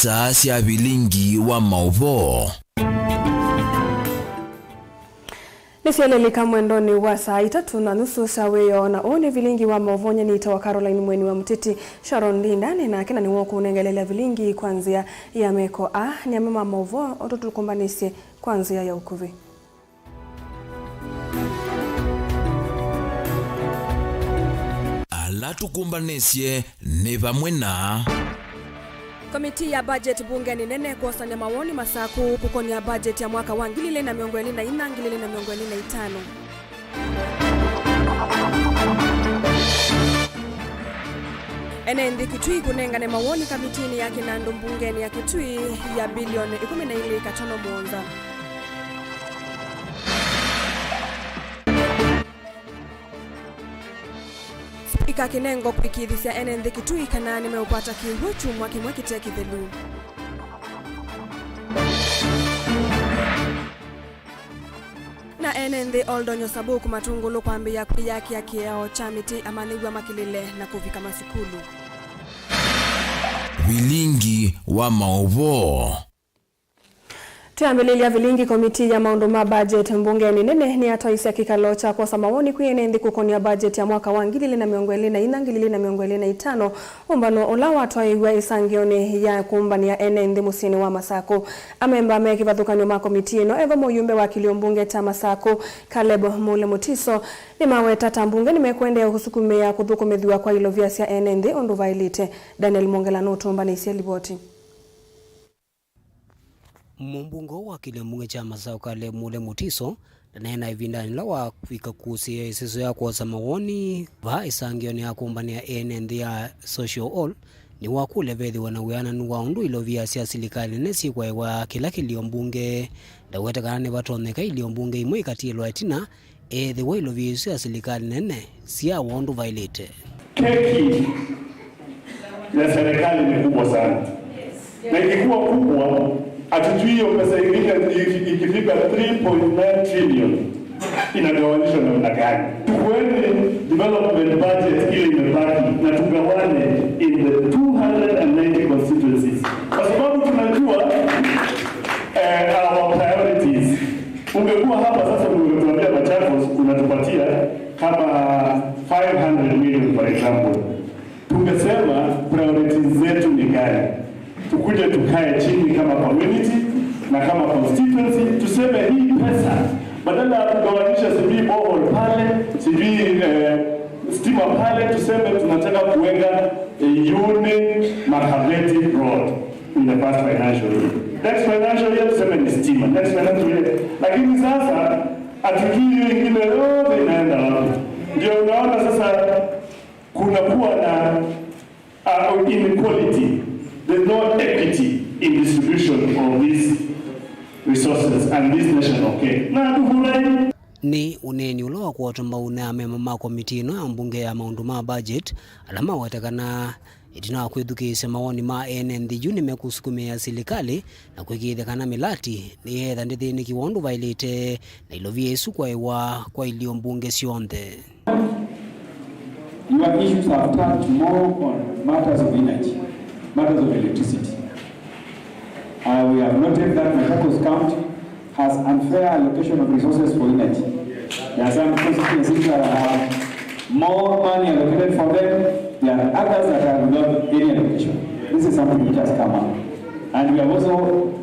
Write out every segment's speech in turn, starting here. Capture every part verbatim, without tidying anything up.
Star sya vilingi wa maũvoo. Nĩsyelelika mwendonĩ wa saa itatũ na nusu sya wĩoo, na ũũ nĩ vilingi wa maũvoo. Nyie nĩtawa Caroline Mweni wa Mũtĩtĩ. Sharon Ndinda nĩ nake na nĩwe ũkũnengelelya vilingi kwa nzĩa ya meko. Aa nĩ amwe ma maũvoo o tũtũkũmbanĩsye kwa nzĩa ya ũkuvĩ. Ala tũkũmbanĩsye nĩ vamwe na. Komitii ya budget mbungenĩ nene kwosany'a mawoni masakũ kũkony'a budget ya mwaka wa ngili ili na mĩongo ĩlĩ na inya, ngili ili na mĩongo ĩlĩ na itano. Ene nthĩ Kitui kũnengane mawoni kamitiinĩ ya kĩnandũ mbungenĩ ya Kitui ya bilioni ĩkũmi na ilĩ katono mũonza. Spika Kinengo kũĩkĩĩthisya ene nthĩ Kitui kana nĩmeũkwata kĩw'ũ kyumwa kĩmwe kĩte kĩthelu. Na ene nthĩ Oldonyo Sabuk Matungulu kwambĩĩa kwĩyakĩa kĩao kya mĩtĩ amanyĩw'a makĩlĩle na kũvika masukulu. Vilingi wa maũvoo. Twĩambĩlĩlya vilingi, komitii ya maũndũ ma budget mbungenĩ nene nĩyatwaisye kĩkalo kya kwosa mawoni kwĩ ene nthĩ kũkony'a budget ya mwaka wa ngili ili na mĩongo ĩlĩ na inya, ngili ili na mĩongo ĩlĩ na itano, ũmbano ũla watwaĩw'a ĩsangĩonĩ ya kũmbanĩa ene nthĩ mũsyĩnĩ wa Masakũ. Amemba me kĩvathũkany'o ma komitii ĩno, evo mũyumbe wa kĩlio mbunge kya Masakũ, Caleb Mule Mutiso, nĩmaweta ta mbunge nĩmekũendeea kũsukumĩa kũthũkũmĩthw'a kwa ilovia sya ene nthĩ ũndũ vaĩlĩte. Daniel Mwongela nũtũmbanĩsye livoti. Mũmbunge ũũ wa kĩlio mbunge kya Masakũ, Caleb Mule Mutiso, ndaneena ĩvindanĩ yĩla wavika kũsĩĩa ĩseso ya kwosa mawoni vaa ĩsangĩonĩ ya kũmbanĩa ene nthĩ ya Social Hall, nĩwakũlya vethĩwe na wĩananu wa ũndũ ilovia sya silikalĩ nene syĩkwaĩwa kĩla kĩlio mbunge. Ndaweta kana nĩvatonyeka ilio mbunge imwe ikatiĩlwa ĩtina, ethĩwa ilovia isu sya silikalĩ nene syawa ũndũ vaĩlĩte. Keki ya serikali ni kubwa sana, na ikikuwa kubwa, hatujui hiyo pesa ingine iki-, ikifika three point nine trillion inagawanyishwa namna gani? Chukueni development budget ile imebaki na tugawane in the two hundred and ninety constituencies, kwa sababu tunajua, eh, our priorities. Ungekuwa hapa sasa, ungetuambia Machakos unatupatia kama five hundred million, for example. Tungesema priorities zetu ni gani? Tukuje tukae chini kama community na kama constituency, tuseme hii pesa, badala ya kugawanisha sijui borehole pale, sijui, eh, stima pale, tuseme tunataka kuweka, eh, Yuni Makaveti Road in the first financial year. Next financial year tuseme ni stima. Next financial year. Lakini sasa hatujui hiyo ingine yote inaenda wapi. Ndio unaona sasa kunakuwa na, uh, inequality. There's no equity in distribution of these resources and this national cake. Na hatufurahi. Nĩ ũneeni ũla wa kũota mbau nĩ amemba ma komitii ĩno ya mbunge ya maũndũ ma budget, ala maweta kana ĩtina wa kwĩthukĩĩsya mawoni ma ene nthĩ yu nĩmekũsukumĩĩa silikalĩ na kwĩkĩĩthya kana mĩlati nĩyeetha ndĩthĩnĩkĩwa ũndũ vaĩlĩte na ilovia isu kwaĩwa kwa ilio mbunge syonthe. Your issues have touched more on matters of energy, matters of electricity. Uh, we have noted that Machakos County has unfair allocation of resources for energy. There are some constituencies that have more money allocated for them. There are others that are without any allocation. This is something which has come up. And we have also,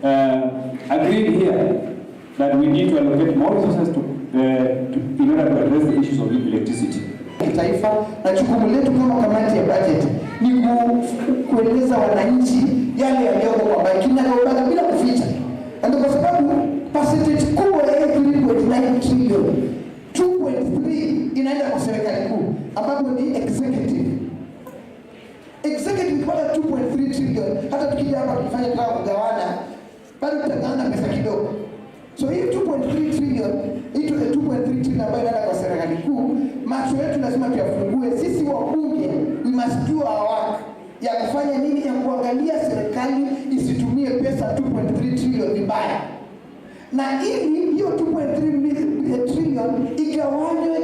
uh, agreed here that we need to allocate more resources to, uh, to, in order to address the issues of electricity. Kitaifa, na jukumu letu kama kamati ya budget ni ku-, kueleza wananchi yale yaliyoko kwa baki na kwa baki bila kuficha. Na ndio kwa sababu percentage kubwa ya hii three point nine trillion, two point three inaenda kwa serikali kuu, ambapo ni executive. Executive ikipata two point three trillion, hata tukija hapa tukifanya, tunataka kugawana, bado tutagawana pesa kidogo. So hii two point three trillion, hii two point three trillion ambayo inaenda kwa serikali kuu, macho yetu lazima tuyafungue. Sisi wabunge, we must do our work ya kufanya nini? Ya kuangalia serikali isitumie pesa two point three trillion vibaya. Na ili hiyo two point three mil-, trillion igawanywe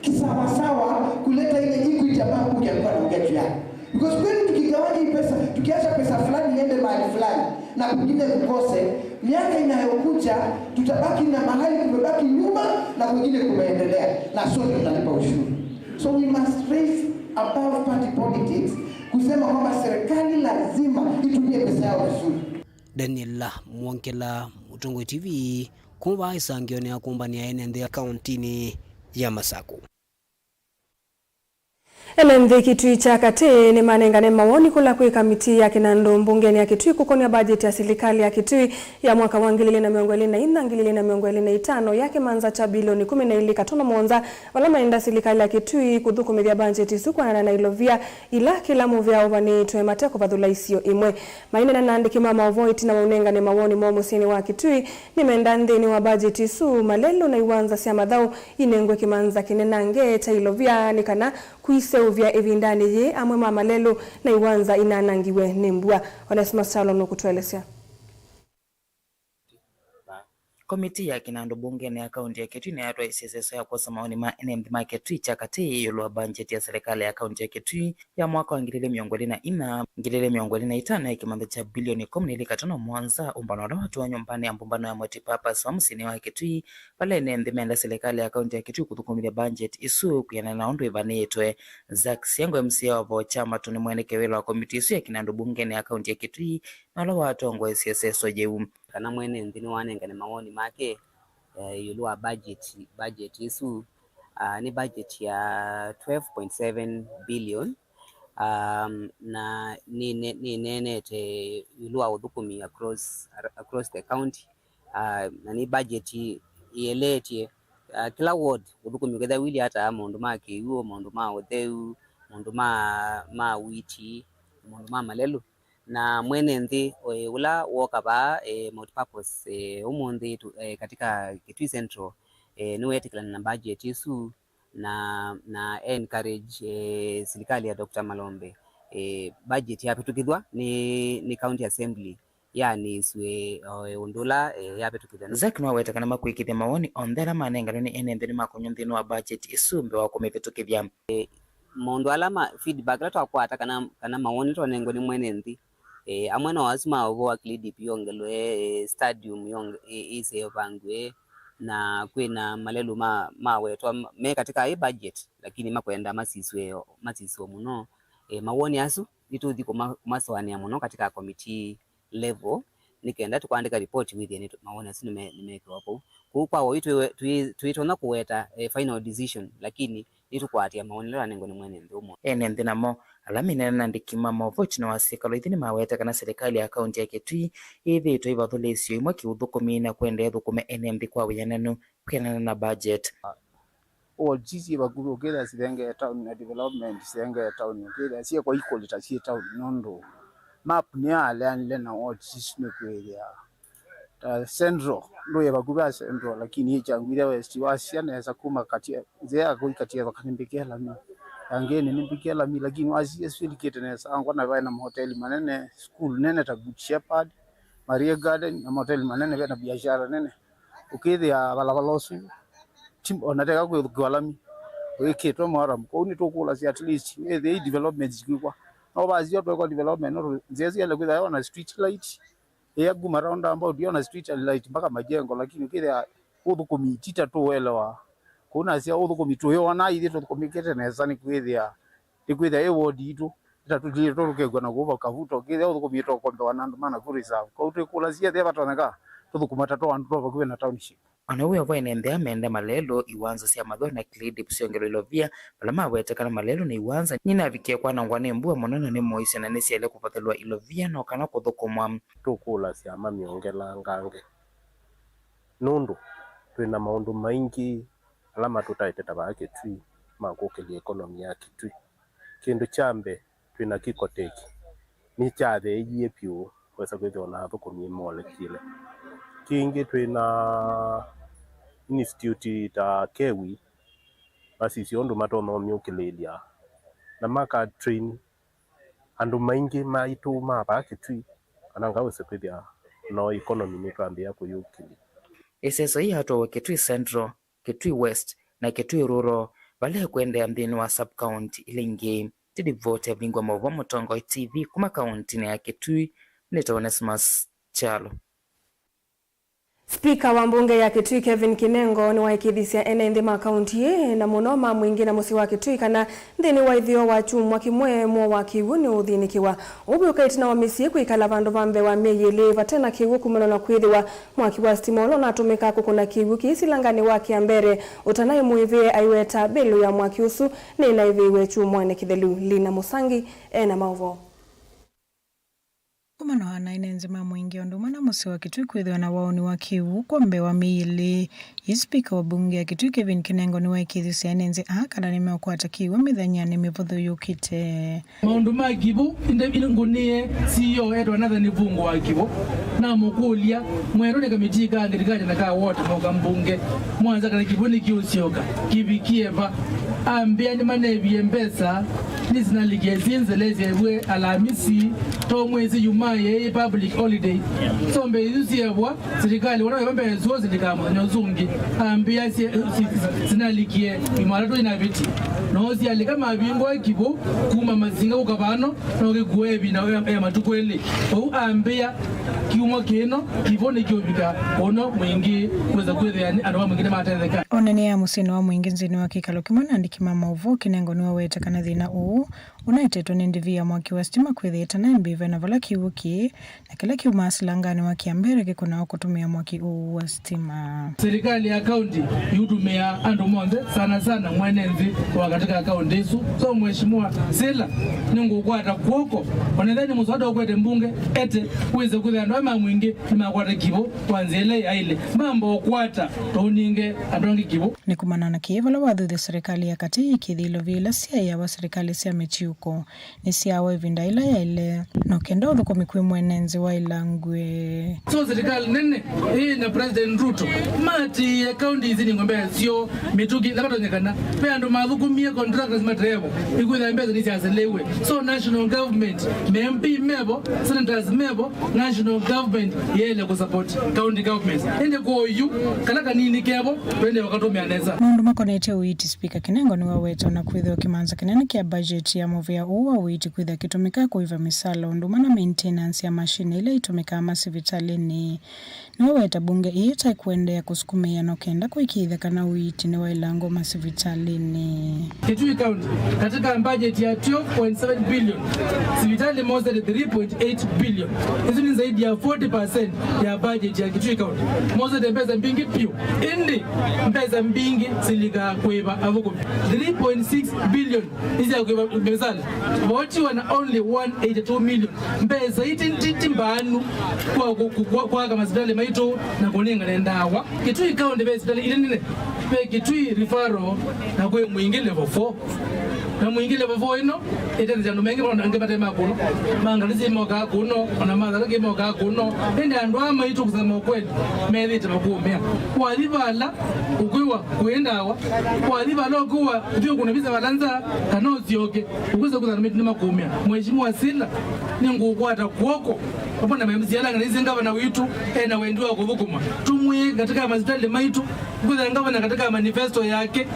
kisawasawa kuleta ile equity ambayo bunge alikuwa anaongea juu yake. Because kweli tukigawanya hii pesa, tukiacha pesa fulani iende mahali fulani na kwingine kukose, miaka inayokuja tutabaki na mahali kumebaki nyuma na kwingine kumeendelea, na sote tunalipa ushuru. So we must raise above party politics, kusema kwamba serikali lazima itumie pesa yao vizuri. Daniel Mwongela, Mũtongoi T V, kuma vaa ĩsangioni ya kũmbanĩa ene nthĩ kauntinĩ ya Masaku. Ene nthĩ Kitui kya Katĩ nĩmanengane mawoni kũla kwĩ kamiti ya kĩnandũ mbungenĩ ya Kitui kũkũnĩa bajeti ya silikalĩ ya Kitui ya mwaka wa ngili ilĩ na mĩongo ĩlĩ na inya, ngili ilĩ na mĩongo ĩlĩ na itano ya kĩmanza kya bilioni kũmi na ilĩ katono mũonza, vala maenda silikalĩ ya Kitui kũthũkũmĩthya bajeti ĩsu kwĩanana na ilovia ila kĩla mũvĩa ũvanĩĩtwe mate kũvathũla isio imwe. Maineena na andĩki ma maũvoo ĩtina wa ũnengane mawoni moo mũsyĩnĩ wa Kitui, nĩmenda nthĩnĩ wa bajeti ĩsu, malelũ na iwanza sya mathaũ inengwe kĩmanza kĩnenange kya ilovia nĩ kana kũiseũvya ĩvindanĩ yĩĩ amwe ma malelũ na iwanza inanangiwe nĩ mbua. Onesmus Kyalo nũkũtũelesya. Komiti ya kĩnandũ mbungenĩ ya kaunti ya Kitui nĩyatwaĩisye ĩseso ya kwosa mawoni ma ene nthĩ ma Kitui kya Katĩ ĩũlũ wa mbanjeti ya silikalĩ ya kaunti ya Kitui ya mwaka wa ngili ilĩ mĩongo ĩlĩ na inya, ngili ilĩ mĩongo ĩlĩ na itano ya kĩmanza kya bilioni kũmi na ilĩ katono mũonza, ũmbano ũla watũwa nyũmbanĩ ya mbũmbano ya multipurpose wa mũsyĩnĩ wa Kitui, vala ene nthĩ menda silikalĩ ya kaunti ya Kitui kũthũkũmĩthya mbanjeti ĩsu kwĩanana na ũndũ ĩvanĩĩtwe. Zack Siango, M C A wa Voo Kyamatu, nĩ mweneke wĩla wa komiti ĩsu ya kĩnandũ mbungenĩ ya kaunti ya Kitui, na ũla watongoesye ĩseso yĩu. Kana mwene nthĩ nĩwanengane mawoni make, eh, ĩũlũ wa budget, budget ĩsu. Ah, nĩ budget ya twelve point seven billion, um, na nĩne-, nĩneenete ĩũlũ wa ũthũkũmi across, across the county. Ah, na nĩ budget ĩeleetye, ah, kĩla ward ũthũkũmi ũkethĩa wĩlĩ ata, maũndũ ma kĩw'ũ, maũndũ ma ũtheu, maũndũ ma, ma ũiiti, maũndũ ma malelũ. Na mwene nthĩ, eh, ũla woka vaa, eh, multipurpose, eh, ũmũnthĩ tu-, eh, katika Kitui Central, eh, nĩweetĩkĩlana na budget ĩsu na, na encourage, eh, silikalĩ ya Doctor Malombe, eh, budget yapĩtũkĩthw'a nĩ, nĩ County Assembly yaanĩsw'e, eh, ũndũ ũla, eh, yapĩtũkĩthw'a. Zack nĩwaweta kana makwĩkĩthya mawoni onthe ala manenganwe nĩ ene nthĩ nĩmakũnywa nthĩnĩ wa budget ĩsu mbee wa kũmĩvĩtũkĩthya. Maũndũ ala ma feedback ala twakwata kana, kana mawoni twanengwe nĩ mwene nthĩ, eh, amwe no asu ma ũvoo wa Kĩlidip yongelwe, eh, stadium yonge-, ĩ-, ĩse ĩvangwe, na kwĩna malelũ ma, mawetwa me katika ĩ budget, lakini makwenda masiswe, masiswe mũno. Eh, mawoni asu nĩtũthi kũma-, kũmasũanĩa mũno katika committee level, nĩ kenda tũkwandĩka report wĩthĩe nĩ mawoni asu nĩme-, nĩmekĩwa kũu. Kũu kwa woi twĩ-, twĩ-, twĩtonya kũweta, eh, final decision, lakini nĩtũkũatĩĩa mawoni ala twanengwe nĩ mwene nthĩ ũmwe. Ene nthĩ namo, ala mĩnene na andĩki ma maũvoo ĩtina wa syĩkalo ithi nĩmawete kana silikalĩ ya kaunti ya Kitui yĩthĩĩtwe ĩvathũlĩsyo imwe kĩũthũkũmi na kũendeea ĩthũkũme ene nthĩ kwa wĩananu kwĩanana na budget. Wards syĩ vakuvĩ ũkĩthĩa sithengee town na development sithengee town ũkĩthĩa syĩkwa equally ta syĩ town, nũndũ map nĩyaleanile na wards isu nĩ kwĩthĩa ta Central ndũĩ vakuvĩ a Central, lakini ĩkyangwĩthya West wasya nesa kuma Katie-, nzĩa ya kũi Katieva nĩ mbĩke lami, Yangeni nĩ mbĩke lami, lakini wasya syĩlikĩte nesa angwa na vaĩ na mahoteli manene, school nene ta Good Shepherd, Maria Garden na mahoteli manene, vena biashara nene. Ũkĩthĩa valavola ũsu ti, ona teka kwĩthũkĩwa lami wĩkĩtwe moramu. Kwoou nĩtũkũlasya at least wĩthĩe i developments kwĩkwa. No vasio twekwa development, no nzĩa siele kwĩthĩa yona street light ĩya kuma roundabout yona street light mpaka majengo, lakini ũkĩthĩa ũthũkũmi tita tũelewa. Kũu nasya ũthũkũmi tũyona ithyĩ tũthũkũmĩkĩte nesa nĩ kwĩthĩa, nĩ kwĩthĩa ĩ ward itũ ĩtatũtilĩtwe tũkekua na kũu vakavuta, ũkĩthĩa ũthũkũmi tũkombewa na andũ ma Nakuru Reserve. Kwoou twĩkũlasya ethĩa vatonyeka tũthũkũma ta twa andũ twa vakuvĩ na township. O na wĩ o vo ene nthĩ aa menda malelũ, iwanza sya mathaũ na Kĩlidip syongelwe ilovia, vala mawete kana malelũ na iwanza nĩnavikie kwanangwa nĩ mbua mũno na nĩ mũisyo na nĩsyaĩle kũvathũlwa ilovia no kana kũthũkũmwa. Tũkũlasya mamyongelangange nũndũ twĩ na maũndũ maingĩ ala matũtaĩte ta vaa Kitui ma kũkĩlya economy ya Kitui. Kĩndũ kya mbee, twĩ na Kikoteki, nĩkyatheeie vyũ, wesa kwĩthĩwa na athũkũmi molekile. Kĩngĩ twĩ na institute ta KEWI, masisye ũndũ matonya ũmyũkĩlĩĩlya na maka train andũ maingĩ maitũ ma vaa Kitui, kana ngawĩse kwĩthĩa no economy nĩtwambĩĩa kũyũkĩlya. Ĩseso yĩĩ yatwawa Kitui Central, Kitui West, na Kitui Rural, vala ĩkũendeea nthĩnĩ wa sub-county ila ingĩ. Nĩ livoti ya Vilingi wa Maũvoo Mũtongoi T V kuma kauntinĩ ya Kitui, nĩtawa Onesmus Kyalo. Spika wa mbunge ya Kitui Kevin Kinengo nĩwaĩkĩĩthisye ene nthĩ ma kaunti ĩĩ, na mũno ma Mwingi na mũsyĩ wa Kitui, kana nthĩnĩ wa ĩtheo wa kyumwa kĩmwe, mwo wa kĩw'ũ nĩũũthĩnĩkĩwa. Ũu wĩũka ĩtina wa mĩsyĩ kwĩkala vandũ va mbee wa myei ĩlĩ vate na kĩw'ũ kumana na kwĩthĩwa mwaki wa sitima ũla ũnatũmĩkaa kũkũna kĩw'ũ kĩĩ silanganĩ wa Kĩambere ũtanaĩ mũĩvĩe aiweta mbĩlũ ya mwaki ũsu nĩnaĩvĩiwe kyumwanĩ kĩthelu. Lina Mũsangi ena maũvoo. Kumana na ene nthĩ ma Mwingi o ũndũ ũmwe na mũsyĩ wa Kitui kwĩthĩwa na waũni wa kĩw'ũ kwa mbee wa myei ĩlĩ, yu spika wa mbunge ya Kitui Kevin Kinengo nĩwaĩkĩĩthisye ene nthĩ aa kana nĩmeũkwata kĩw'ũ mĩthenyanĩ mĩvũthũ yũkĩte. Maũndũ ma kĩw'ũ, ĩndĩ ngũnĩe C E O etwa Nathan Vungu wa kĩw'ũ, namũkũlya, mwerũ nĩ kamitii ka ngirikati na ka ward moka mbunge, mwanza kana kĩw'ũ nĩkĩũsyoka, kĩvikie va? Ambĩa nĩmanevie mbesa nĩsinalikie syĩ nzelesyew'e Alamisi, to mwĩsĩ Ijumaa yeĩ public holiday. So mbesa isu syeevwa silikalĩ, wona wĩva mbesa isu silikaa mũthenya ũsu ũngĩ, ambĩa sye- si- sinalikie Ijumatatũ inavĩtie. No syalika mavingũe kĩw'ũ kuma Masinga kũka vano, no kĩkue ĩvinda ya- ya matukũ elĩ. Vau ambĩa kyumwa kĩno kĩw'ũ nĩkĩũvika ũno Mwingi kwĩsa kwĩthĩa andũ ma Mwingi nĩmatetheka. Onania mũsyĩnĩ wa Mwingi nthĩnĩ wa kĩkalo kĩmwe na andĩki ma maũvoo, Kinengo nĩwaweta kana thĩna ũũ ũnaetetwe nĩ ndĩvi ya mwaki wa sitima kwĩthĩa ĩtanaĩ mbĩvya na vala kĩw'ũ kĩĩ, na kĩla kyumaa silanganĩ wa Kĩambere kĩkũnawa kũtũmĩa mwaki ũũ wa sitima. Silikalĩ ya kaunti yĩũtũmĩa andũ monthe, sana sana mwene nthĩ wa katĩ ka kaunti ĩsu. So Mheshimiwa Sila, nĩngũkwata kw'oko, onethĩa nĩ mũswada ũkwete mbunge, ete wĩse kwĩthĩa andũ aa ma Mwingi nĩmakwata kĩw'ũ kwa nzĩa ĩla yaĩle, mamba ũkwata, tũũninge andũ angĩ kĩw'ũ. Nĩ kumana na kĩĩ vala wathuthya silikalĩ ya katĩ yĩkĩĩthye ilovia ila syaĩawa silikalĩ sya mĩtiũko nĩsyaawa ĩvinda yĩla yaĩle, no kenda ũthũkũmi kwĩ mwene nzĩ waĩlangw'e. So silikalĩ nene ĩĩ na President Ruto maatĩĩe kaunti isu inengwe mbesa syoo mĩtũkĩ na vatonyekana ve andũ mathũkũmie, contractors, mateevo, ikwĩthĩa mbesa nĩsyaseleew'e. So national government, ma M P mevo, senators mevo, national government yaĩle kũsupport county governments. Ĩndĩ kwa oyu kala kanini kevo, twende ũkatũmĩa nesa. Maũndũ makonetye ũiiti, Spika Kinengo nĩwaweta ona kwĩthĩwa kĩmanza kĩnene kya mbajeti ya mũvĩa ũũ wa ũiiti kwĩthĩa kĩtũmĩkaa kũĩva mĩsala ũndũ ũmwe na maintenance ya mashini ila itũmĩkaa masivitalĩnĩ. Nĩwaweta mbunge ĩĩ ta ĩkũendeea kũsukumĩĩa no kenda kũĩkĩĩthya kana ũiiti nĩwaĩlangwa masivitalĩnĩ. Kitui County, katika budget ya twelve point seven billion, sivitali mosete three point eight billion. Isu ni zaidi ya forty percent ya budget ya Kitui County. Mosete mbesa mbingĩ vyũ. Ĩndĩ mbesa mbingĩ silikaa kũĩva athũkũmi. Three point six billion nĩ sya kũĩva mĩsala. Votiwa na only one eighty-two million. Mbesa iti nditi mbaanu kwa ku- ku- kwa- kwaka masivitalĩ maitũ na kũnengane ndawa. Kitui County ve sivitalĩ ilĩ nene. Ve Kitui Referral na kwĩ Mwingi Level four. Na Mwingi Level four ĩno ĩtethesya andũ maingĩ, ona angĩ mate ma kũno. Ma Ngalisi mokaa kũno, ona ma Tharaka mokaa kũno. Ĩndĩ andũ aa maitũ, kusema ukweli, methĩĩte makũũmĩa. Wathi vala ũkwĩwa kwĩ ndawa, wathi vala ũkwĩwa thiĩ ũkũne visa vala nza, kana ũsyoke, ũkwĩsa kwĩthwa andũ maitũ nĩmakũũmĩa. Mheshimiwa Sila, nĩngũkwata kw'oko. Vamwe na M C A ala angĩ, na ĩsĩ ngavana witũ ena wendi wa kũthũkũma. Tũmwĩe katika masivitalĩ maitũ, kwĩthĩa ngavana katika manifesto yake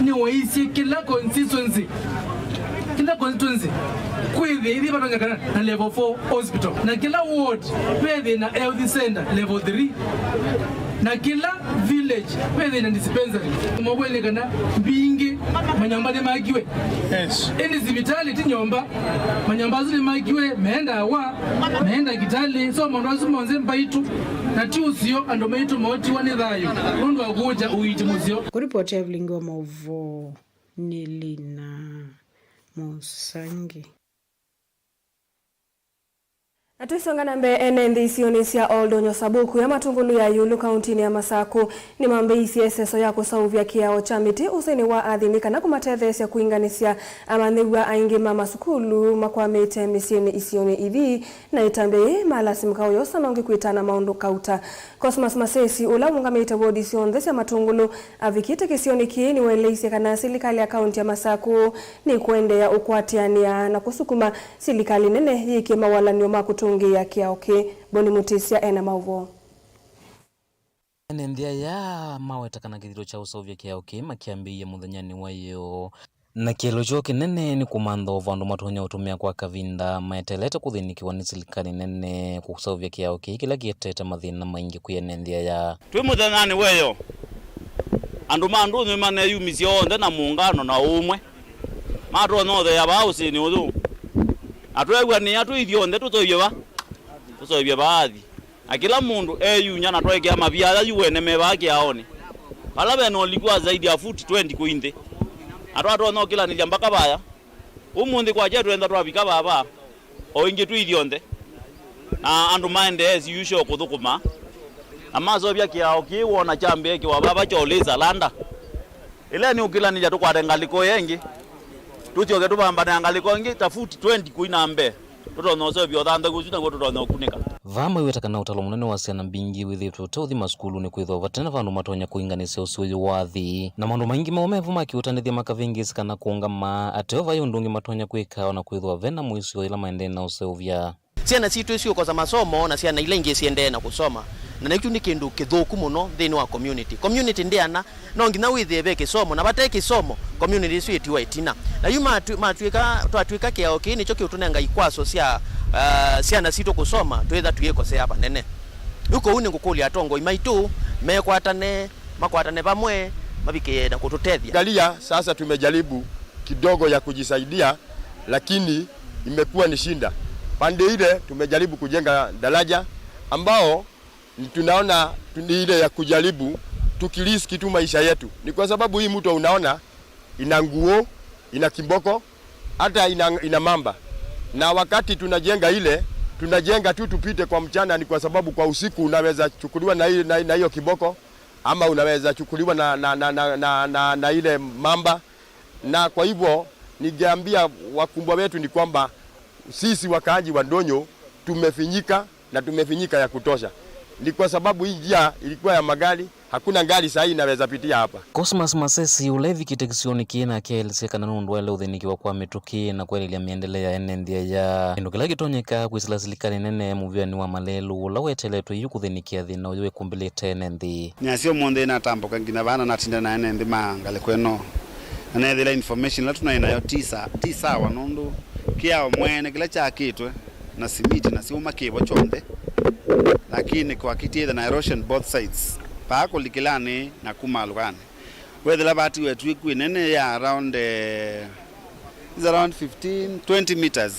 nĩwaisye kĩla constituency, kĩla constituency kwĩthĩe ĩthĩ vatonyekana na level four hospital, na kĩla ward vethĩe na health center level three, na kĩla village vethĩe na dispensary. Mwakweli kana mbingĩ manyũmba nĩmakiwe. Yes. Ĩndĩ sivitalĩ ti nyũmba. Manyũmba asu nĩmakiwe, me ndawa, me ndakĩtalĩ, so maũndũ asu monthe mbaitũ, na ti ũseo andũ maitũ mootiwa nĩ thayũ nũndũ wa kũũkya ũiiti mũseo. Kũripoti ya Vilingi wa Maũvoo nĩ Lina Mũsangi. Na twĩsonga na mbee, ene nthĩ isionĩ sya Oldonyo Sabuku ya Matũngũlũ ya ĩũlũ kauntinĩ ya Masakũ nĩmambĩĩisye ĩseso ya kũseũvya kĩao kya mĩtĩ ũsĩnĩ wa athĩni kana kũmatetheesya kũinganĩsya amanyĩw'a aingĩ ma masukulu makwamĩte mĩsyĩnĩ isionĩ ithi, na ĩtambya yĩĩ malasimĩka ũyosa nongi kwĩtana maũndũ kauta. Cosmas Masesi, ũla ũũngamĩte wodi syonthe sya Matũngũlũ, avikĩte kĩsionĩ kĩĩ nĩwaeleisye kana silikalĩ ya kaunti ya Masakũ nĩkũendeea ũkwatĩanĩa na kũsukuma silikalĩ nene yĩkĩe mawalany'o ma kũtũngĩĩa kĩao kĩĩ. Boni Mũtĩsya ena maũvoo. Ene nthĩ aya maweta kana kĩthito kya ũseũvya kĩao kĩĩ makyambĩĩie mũthenyanĩ wa ĩyoo. Na kĩelo kyoo kĩnene nĩ kũmantha o vandũ matonya ũtũmĩa kwa kavinda maeteelete kũthĩnĩkĩwa nĩ silikalĩ nene kũseũvya kĩao kĩĩ kĩla kĩetete mathĩna maingĩ kwĩ ene nthĩ aya. Twĩ mũthenyanĩ wa ĩyoo, andũ ma ndũnyũ nĩmaneyumisye onthe na mũngano na ũmwe, matonya ũtheea vaa ũsĩnĩ ũyũ, na tweew'anĩa twĩ ithyonthe tũseũvye va, tũseũvye vaathi. Na kĩla mũndũ eyunya na twaĩkĩa mavia aya yu ene me vaa kĩaonĩ, vala ve na ũliku wa zaidi ya futi twenty kũi nthĩ, na twatonya ũkĩlanĩlya mbaka vaya. Ũmũnthĩ kwakya twenda twavika vava, o ĩngĩ twĩ ithyonthe, na andũ maendee as usual kũthũkũma, na maseũvya kĩao kĩĩ wona kyambĩĩkĩwa vava kya ũlĩsa landa. Ĩla nĩ ũkĩlanĩlya tũkwate ngalĩko ĩngĩ, tũsyoke tũvambane na ngalĩko ĩngĩ ta futi twenty kũi na mbee. Tũtonya ũseũvya ũthanthau ũsu naw'o tũtonya ũkunĩka. Vaa maiweta kana ũtalo mũnene wa syana mbingĩ wĩthĩĩtwe ũteũthi masukulunĩ kwĩthĩwa vate na vandũ matonya kũinganĩsya ũsĩ ũyũ wa athi, na maũndũ maingĩ maũmevu ma kĩũtanĩthya makavĩngĩĩsĩ kana kũũngama, ateo vai ũndũ ũngĩ matonya kwĩka o na kwĩthĩwa ve na mũisyo yĩla maendee na ũseũvya. Syana sitũ siũkosa masomo na syana ila ingĩ siendee na kũsoma, na nĩkyu nĩ kĩndũ kĩthũku mũno nthĩnĩ wa community. Community ndĩana, no nginya wĩthĩe ve kĩsomo, na vate kĩsomo, community ĩsu ĩtiwa ĩtina. Na yu matw'ĩka, twatw'ĩka kĩao kĩĩ nĩkyo kĩũtũnenga ikwaso sya, uh, syana sitũ kũsoma, twĩtha tũyĩkosea vanene. Yu kwoou nĩngũkũlya atongoi maitũ mekwatane, makwatane vamwe, mavikĩe na kũtũtethya. Angalia, sasa tumejaribu kidogo ya kujisaidia, lakini imekuwa ni shinda. Pande ile tumejaribu kujenga daraja ambao tunaona tu-, ni ile ya kujaribu tukiriski tu maisha yetu. Ni kwa sababu hii mto unaona ina nguo, ina kiboko, hata ina, ina mamba. Na wakati tunajenga ile, tunajenga tu tupite kwa mchana, ni kwa sababu kwa usiku unaweza chukuliwa na hiyo, na, na hiyo kiboko, ama unaweza chukuliwa na, na, na, na, na, na, na ile mamba. Na kwa hivyo, ningeambia wakumbwa wetu ni kwamba sisi wakaaji wa Ndonyo tumefinyika na tumefinyika ya kutosha. Ni kwa sababu hii njia ilikuwa ya magari, hakuna gari saa hii inaweza pitia hapa. Cosmas Masesi, ũla evikĩte kĩsionĩ kĩĩ, nake elesya kana nũndũ waĩle ũthĩnĩkĩwa kwa mĩtũkĩ na kwelelya mĩendele ya ene nthĩ aya, kĩndũ kĩla kĩtonyeka kwĩsĩla silikalĩ nene mũvĩanĩ wa malelũ ũla weteletwe yu kũthĩnĩkĩa thĩna ũyũ ĩkumbĩlĩte ene nthĩ. Nĩasya ũmũnthĩ natambũka nginya vaa na natinda na ene nthĩ ma ngalĩko ĩno, na neethĩla information ĩla tũnaĩ nayo ti sa-, ti sawa, nũndũ kĩao mwene kĩla kyakĩtwe na simiti na syũma kĩvo kyonthe, lakini kwakĩtie na erosion both sides. Vaa kũlikĩlanĩ na kuma lũkanĩ, wethĩla vatiwe twĩku ĩnene ya around, eh, is around fifteen, twenty meters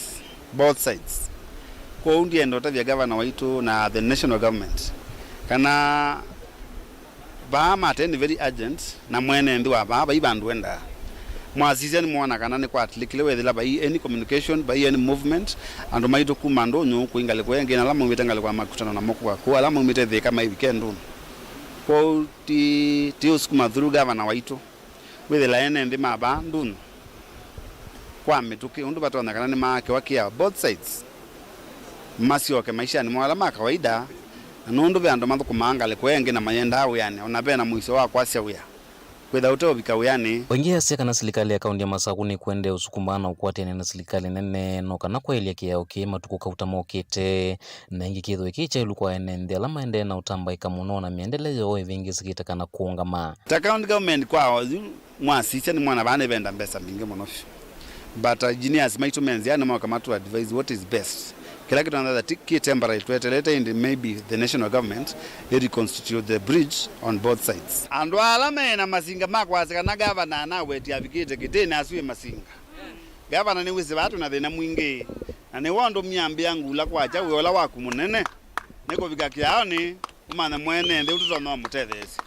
both sides. Kwoou ndienda ũtavya gavana waitũ na the national government kana vaa mate nĩ very urgent, na mwene nthĩ wa vaa vai vandũ endaa. Mwasisya nĩmwona kana nĩkwatlikile wethĩla vai any communication, vai any movement, andũ maitũ kuma Ndũnyũ kũi ngalĩko ĩngĩ, na ala maumĩte ngalĩko ya Makutano na Mũkũka kũu, ala maumĩte Thĩka maivike Ndũnyũ. Kwoou ti, ti ũsukuma through gavana waitũ. Wĩthĩla ene nthĩ ma vaa Ndũnyũ kwa mĩtũkĩ ũndũ vatonyekana nĩmaakĩwa kĩao both sides, masyoke maishanĩ moo ala ma kawaida, na nũndũ ve andũ mathũkũmaa ngalĩko ĩngĩ na mayendaa wĩanĩ, o na ve na mũisyo wa kwasya wĩa, kwĩtha ũteũvika wĩanĩ. Oingĩ asya kana silikalĩ ya kaũntĩ ya Masaku nĩkwendee ũsukuma na ũkwatĩanĩa na silikalĩ nene no kana kwaĩlya kĩao kĩĩ matukũ kauta mokĩte. Na ĩngĩ kĩthĩwe kĩ kya ĩlu kwa ene nthĩ ala maendee na ũtambaĩka mũno na mĩendele yoo ĩvĩngĩsĩkĩte kana kũũngama. Ta county government kwa oyu mwasisya nĩmwona vaa nĩvenda mbesa mbingĩ mũno vyũ. But engineers maitũ me nzĩanĩ moka matu advise what is best. Kĩla kĩtonyetha ti kĩ temporary twetelete ĩndĩ maybe the national government ĩ reconstitute the bridge on both sides. Andũ ala me na masinga ma kwasya kana gavana anawetie avikĩte kĩtĩnĩ asu ĩ masinga. Gavana nĩwĩsĩ vaa twĩ na thĩna mwingĩ, na nĩwe ũndũ myambĩa ngula kwakya wĩa ũla waku mũnene nĩ kũvika kĩaonĩ, ũmanye mwene nthĩ ũndũ tũtonya ũmũtetheesya.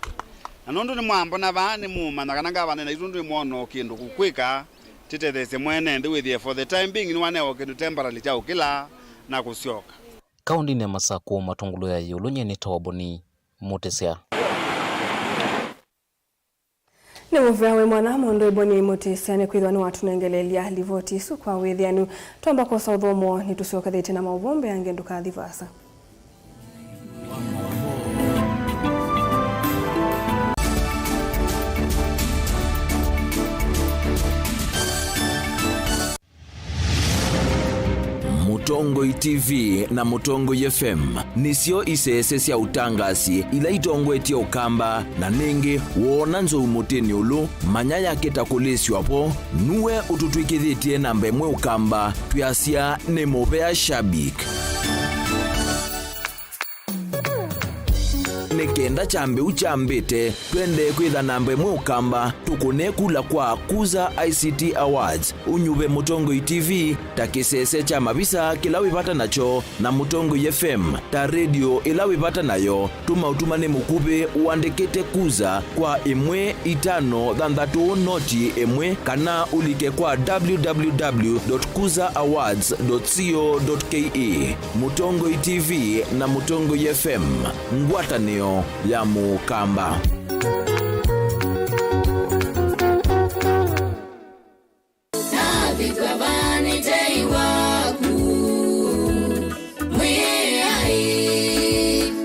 Na nũndũ nĩmwambona vaa, nĩmũũmanya kana gavana naitũ ndwĩmwona o kĩndũ kũkwĩka, tĩtetheesye mwene nthĩ wĩthĩe for the time being nĩwanewa kĩndũ temporary kya ũkĩla na kũsyoka. Kaũndĩnĩ ya Masakũ, Matũngũlũ ya ĩũlũ, nyie nĩ Toboni Mũtĩsya. Nĩ mũvea wĩ mwana mũndũ Eboni Mũtĩsya nĩkwĩthĩwa nĩwatũnengeleelya livoti isu kwa wĩthĩanu. Twamba kwosa ũthũmũo, nĩtũsyokethĩtye na maũvoo mbeange, ndũkathi vaasa. Mũtongoi T V na Mũtongoi F M nĩsyo isese sya ũtangasi ila itongoetye Ũkamba, na nĩngĩ woona nzou mũtĩnĩ ũlũ, manya yakĩta kũlĩsw'a vo. Nue ũtũtw'ĩkĩthĩtye namba ĩmwe Ũkamba, twĩasya nĩ mũvea shabik. Nĩ kenda kyambĩu kyambĩte, twendee kwĩtha namba ĩmwe Ũkamba, tũkũne kula kwa Kuza I C T Awards, ũnyuve Mũtongoi T V ta kĩsese kya mavisa kĩla wĩ vata nakyo, na Mũtongoi F M ta redio ĩla wĩ vata nayo. Tũma ũtumani mũkuvĩ ũandĩkĩte Kuza kwa ĩmwe itano thanthatũ noti ĩmwe, kana ũlike kwa W W W dot kuza awards dot co dot K E. Mũtongoi T V na Mũtongoi F M, ngwatanĩo ya Mũkamba. Navika vanĩtei waku, Mwĩai,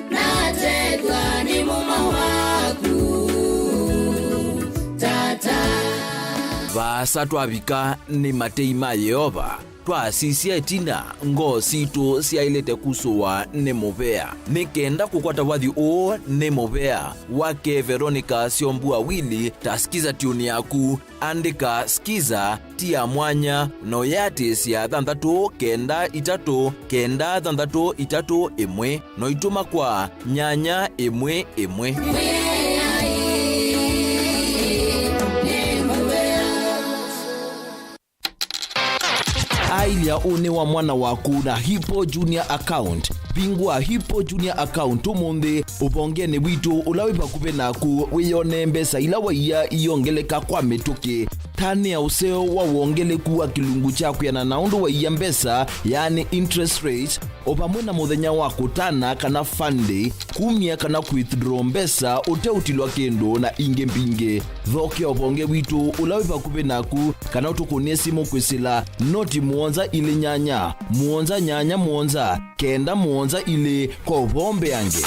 natethwa nĩ mũmo waku, Tata. Vaasa twavika nĩ matei ma Yeova. Twasisya ĩtina, ngoo sitũ syaĩlĩte kusũwa nĩ mũvea. Nĩ kenda kũkwata wathi ũũ nĩ mũvea, wake Veronica Syombua Wili ta skiza tune yaku. Andĩka skiza ti ya mwanya, na ũyĩatĩĩsya thanthatũ kenda itatũ kenda thanthatũ itatũ ĩmwe, na ũitũma kwa nyanya ĩmwe ĩmwe. Ailya ũnĩ wa mwana waku na Hippo Junior Account. Vingũa Hippo Junior Account ũmũnthĩ ũvongenĩ witũ ũla wĩ vakuvĩ naku, wĩyonee mbesa ila waia iyongeleka kwa mĩtũkĩ. Tanĩa ũseo wa wongeleku wa kĩlungu kya kwĩana na ũndũ waia mbesa, yaani interest rate, o vamwe na mũthenya wa kũtana kana fund day, kumya kana kwithdraw mbesa ũteũtilwa kĩndũ, na ingĩ mbingĩ. Thokea ũvonge witũ ũla wĩ vakuvĩ naku, kana ũtũkũnĩe simũ kwĩsĩla noti mũonza ilĩ nyanya, mũonza nyanya mũonza, kenda mũonza ilĩ kwa ũvoo mbeange.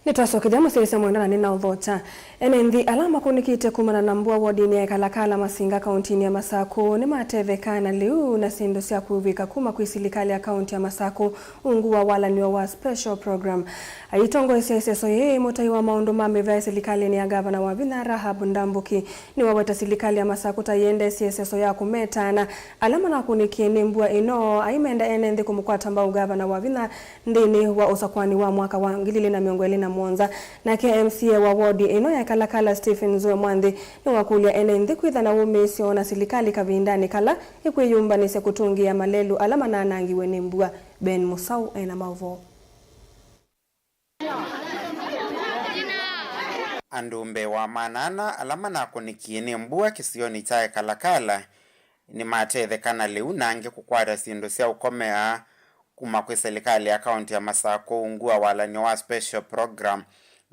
Nĩtwasokethya mũsyaĩĩsya mwendwa na nĩnaũthokya. Ene nthĩ ala makũnĩkĩte kumana na mbua wodinĩ ya Kalakala Masinga kauntinĩ ya Masakũ nĩmatetheka na lĩu na syĩndũ sya kũĩvw'ĩka kuma kwĩ silikalĩ ya kaunti ya Masakũ ungu wa walanĩo wa special program. Aitongoesya ĩseso yĩĩ, mũtai wa maũndũ ma mĩvae silikalĩnĩ ya ngavana Wavinya, Rahab Ndambuki, nĩwaweta silikalĩ ya Masakũ ta yĩendeesye ĩseso ya kũmetaana ala manakũnĩkie nĩ mbua ĩno, aimenda ene nthĩ kũmũkwata mbau ngavana Wavinya nthĩnĩ wa ũsakũani wa mwaka wa ngili ilĩ na mĩongo ĩlĩ na mũonza. Nake M C A wa wodi ĩno ya Kalakala, Stephen Nzue Mwanthi, nĩwakũlya ene nthĩ kwĩtha na wũmĩĩsyo na silikalĩ kavindanĩ kala ĩkwĩyũmbanĩsya kũtũngĩĩa malelũ ala mananangiwe nĩ mbua. Ben Musau ena maũvoo. Andũ mbee wa maana ana ala manakũnĩkie nĩ mbua kĩsionĩ kya Ekalakala nĩmatetheka na lĩu na angĩ kũkwata syĩndũ sya ũkomea kuma kwĩ silikalĩ ya kaunti ya Masakũ ungu wa walanĩo wa special program,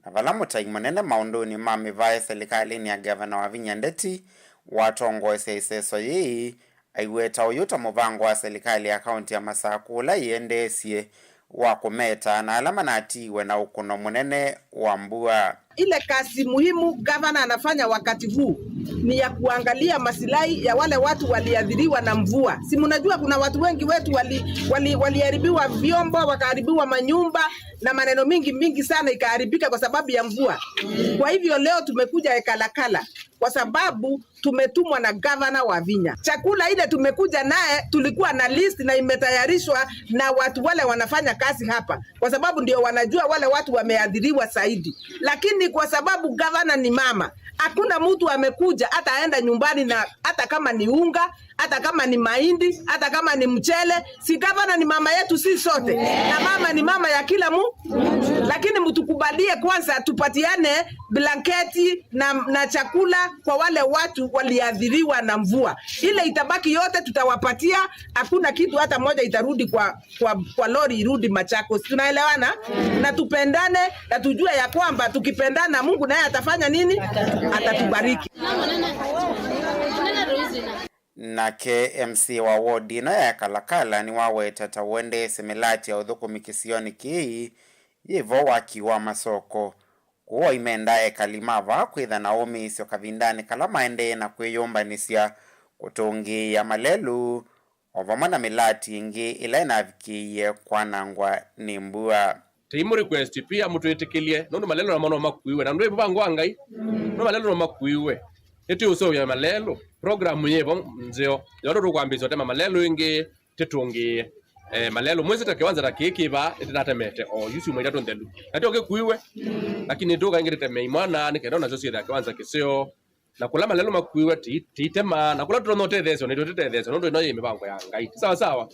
na vala mũtai mũnene maũndũnĩ ma mĩvae silikalĩnĩ ya Ngavana Wavinya Ndeti watongoesya ĩseso yĩĩ, aiweta ũyũ ta mũvango wa silikalĩ ya kaunti ya Masakũ ũla ĩendeesye wa kũmeta na ala manatiiwe na ũkũno mũnene wa mbua. Ile kazi muhimu gavana anafanya wakati huu ni ya kuangalia masilahi ya wale watu waliathiriwa na mvua. Si mnajua kuna watu wengi wetu wali, wali, waliharibiwa vyombo, wakaharibiwa manyumba na maneno mingi mingi sana ikaharibika kwa sababu ya mvua. Kwa hivyo leo tumekuja Ekalakala kwa sababu tumetumwa na gavana Wavinya. Chakula ile tumekuja naye, tulikuwa na list na imetayarishwa na watu wale wanafanya kazi hapa, kwa sababu ndio wanajua wale watu wameathiriwa zaidi. Lakini kwa sababu gavana ni mama, hakuna mtu amekuja hata aenda nyumbani na hata kama ni unga, hata kama ni mahindi, hata kama ni mchele, si gavana ni mama yetu si sote? Na mama ni mama ya kila mu. Lakini mtukubalie kwanza tupatiane blanketi na, na chakula kwa wale watu waliathiriwa na mvua. Ile itabaki yote tutawapatia, hakuna kitu hata moja itarudi kwa, kwa, kwa lori irudi Machakos. Tunaelewana? Na tupendane, na tujue ya kwamba tukipendana Mungu naye atafanya nini? Atatubariki. Nake M C A wa ward ĩno ya Kalakala nĩwaweta ta ũendeesye mĩlati ya ũthũkũmi kĩsionĩ kĩĩ yĩ vo waki wa masoko. Kwoou aimendaa ekali ma vaa kwĩtha na ũmĩĩsyo kavindanĩ kala maendee na kwĩyũmbanĩsya kũtũngĩĩa malelũ, o vamwe na mĩlati ĩngĩ ĩla ĩnavikĩie kwanangwa nĩ mbua. Tũimũ request pia mũtwĩtĩkĩlye, nũndũ malelũ namo no makuiwe, na ndwĩ mũvango wa Ngai, no malelũ no makuiwe. Nĩtwĩũseũvya malelũ, program yĩvo nzeo, yondo tũkwambĩĩsya ũtema malelũ ĩngĩ, tĩtũngĩĩe, eh, malelũ. Mwĩsĩ ta kĩwanza ta kĩĩ kĩ vaa, nĩtĩnatemete o yu syumwa itatũ nthelu. Na tyo kĩkuiwe, lakini tũka ĩngĩ tĩteme imwana, nĩ kenda nasyo syĩthĩa kĩwanza kĩseo. Na kũla malelũ makuiwe, ti-, tiitema, na kũla tũtonya ũtetheesyo, nĩtũtetheesyo, nũndũ ĩno yĩ mĩvango ya Ngai. Ti sawa sawa?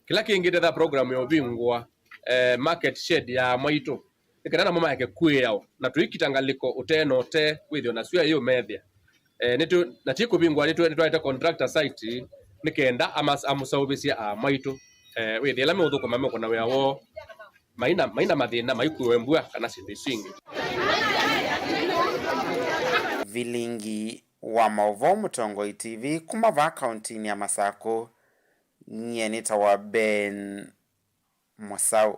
Kĩla kĩngĩ tetha program ya ũvingũa, eh, market shed ya mwaitũ. Nĩ kana namo maeke kwĩawa, na tũikita ngalĩko ũtee na ũtee, wĩthĩo na syũa ĩyũmethĩa. Eh, nĩtũ-, na ti kũvingũa, nĩtũ-, nĩtwaete contractor site, nĩ kenda amas-, amũsaũvĩsye aa mwaitũ. Eh, wĩthĩa ĩla meũthũkũma mekũna wĩa woo, maina, maina mathĩna, maikuĩwe mbua kana syĩndũ isu ingĩ. Vilingi wa maũvoo Mũtongoi T V kuma vaa kauntinĩ ya Masakũ, nyie nĩtawa Ben Mũsaũ.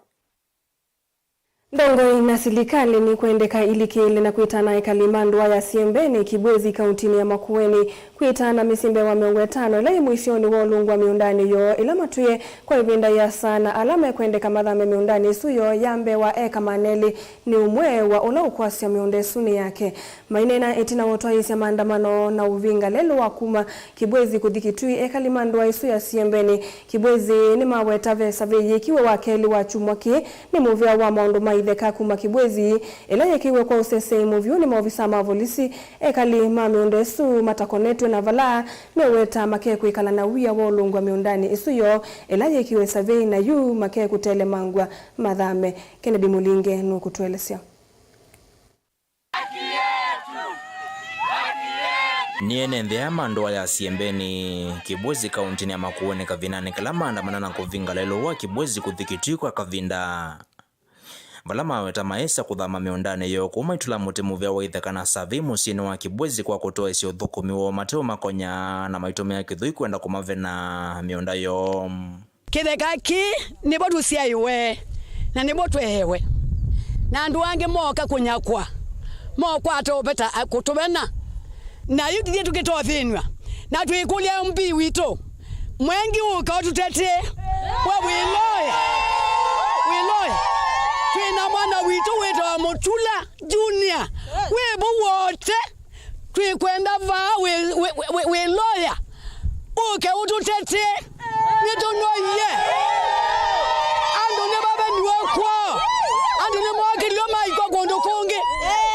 Ndongoi na silikalĩ nĩkwendeka ilikĩle na kwĩtana ekali ma ndũa ya Siembeni, Kibwezi, kauntinĩ ya Makueni, kwĩtana mĩsyĩ mbewa mĩongo ĩtano ĩla yĩ mũisyonĩ wa ũlũngũ wa mĩũndanĩ yoo ĩla matwĩe kwa ĩvinda yĩasa, na ala mekwendeka mathame mĩũndanĩ ĩsu yoo ya mbewa eka maana elĩ nĩ ũmwe wa ũla ũkwasya mĩũnda ĩsu nĩ yake. Maineena ĩtina wa ũtwaĩĩsya maandamano na ũvinga lelũ wa kuma Kibwezi kũthi Kitui, ekali ma ndũa ĩsu ya Siembeni, Kibwezi nĩmaweta ve savei yĩkiwe wa kelĩ wa kyumwa kĩĩ nĩ mũvĩa wa maũndũ ma itheka kuma Kibwezi, ĩla yĩkiwe kwa ũseseĩ mũvyũ nĩ maovisa ma volisi. Ekali ma mĩũnda ĩsu matakonetw'e na vala meweta makekwĩkala na wia wa ũlũngũ wa mĩũndanĩ ĩsu yoo ĩla yĩkiwe savei, na yu makekũtelemangw'a mathame. Kennedy Mũlinge nũkũtũelesya. Nĩ ene nthĩ aya ma ndũa ya Siembeni, Kibwezi, kauntinĩ ya Makueni, kavindanĩ kala maandamana na kũvinga lelũ wa Kibwezi kũthi Kitui kwa kavinda, vala maweta maĩsa kũthama mĩũndanĩ yoo kũu maitũla mũtĩ mũvĩa wa itheka na savei mũsyĩnĩ wa Kibwezi kwa kũtwaĩsya ũthũkũmi woo mateũmakonya na maitũmĩa kĩthũi kwenda kũmavena mĩũnda yoo. Kĩtheka kĩĩ nĩvo tũsyaĩwe, na nĩvo tweewe. Na andũ angĩ mooka kũnyakwa, mokwata ũveta, kũtũvena. Na yu tũthiĩ tũkĩtothĩnw'a. Na twĩkũlya M P witũ, mwengi ũka ũtũtetee. We wĩ loya. Wĩ loya. Twĩ na mwana witũ wĩtawa Mũtula Junior. Wĩ vu wote. Twĩkwenda vaa wĩ, wĩ, wĩ, wĩ, wĩ loya. Ũke ũtũtetee. Nĩtũnoie. Andũ nĩmaveniwe kwoo. Andũ nĩmookĩlilwe maikwa kũndũ kũngĩ.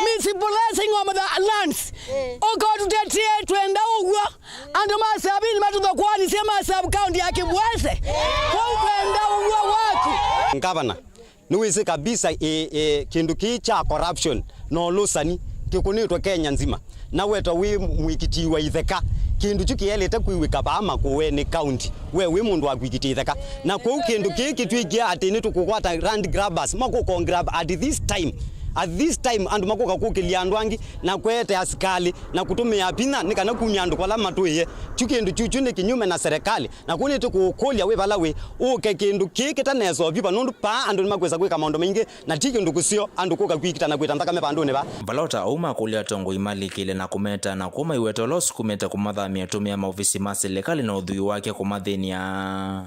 Misplacing of the lands. Ũke ũtũtetee, twenda ũw'o. Andũ ma Savini matũthokwanisye ma sub county ya Kibwezi. Kwoou twenda ũw'o waku. Ngavana. Nĩwĩsĩ kabisa ĩ, ĩ, kĩndũ kĩĩ kya corruption na ũlũsani kĩkũnĩtwe Kenya nzima. Na wetwa wĩ mwĩkitii wa itheka, kĩndũ kyu kĩelĩte kwĩw'ĩka vaa Makueni County, we wĩ mũndũ wa kwĩkitia itheka. Na kwoou kĩndũ kĩĩ kĩtw'ĩkie atĩ nĩtũkũkwata land grabbers, makũka grab at this time. At this time, andũ makũka kũkĩlya andũ angĩ na kũete asikalĩ na kũtũmĩa vinya nĩ kana kumya andũ vala matũĩe. Kyu kĩndũ kyu, kyu nĩ kĩnyume na serikali. Na kũu nĩtũkũũkũlya wĩ vala wĩ, ũke kĩndũ kĩĩ kĩtaneseũvw'a, nũndũ paa andũ nĩmakwĩsa kwĩka maũndũ maingĩ, na ti kĩndũ kĩseo andũ kũka kwĩkita na kwĩta nthakame vandũnĩ vaa. Vala o ta ũu makũlya atongoi malikĩle na kũmeta na kũmaiweta ũla ũsukumĩte kũmathamya atumĩa maovisi ma silikalĩ na ũthwii wake kũmathĩny'a.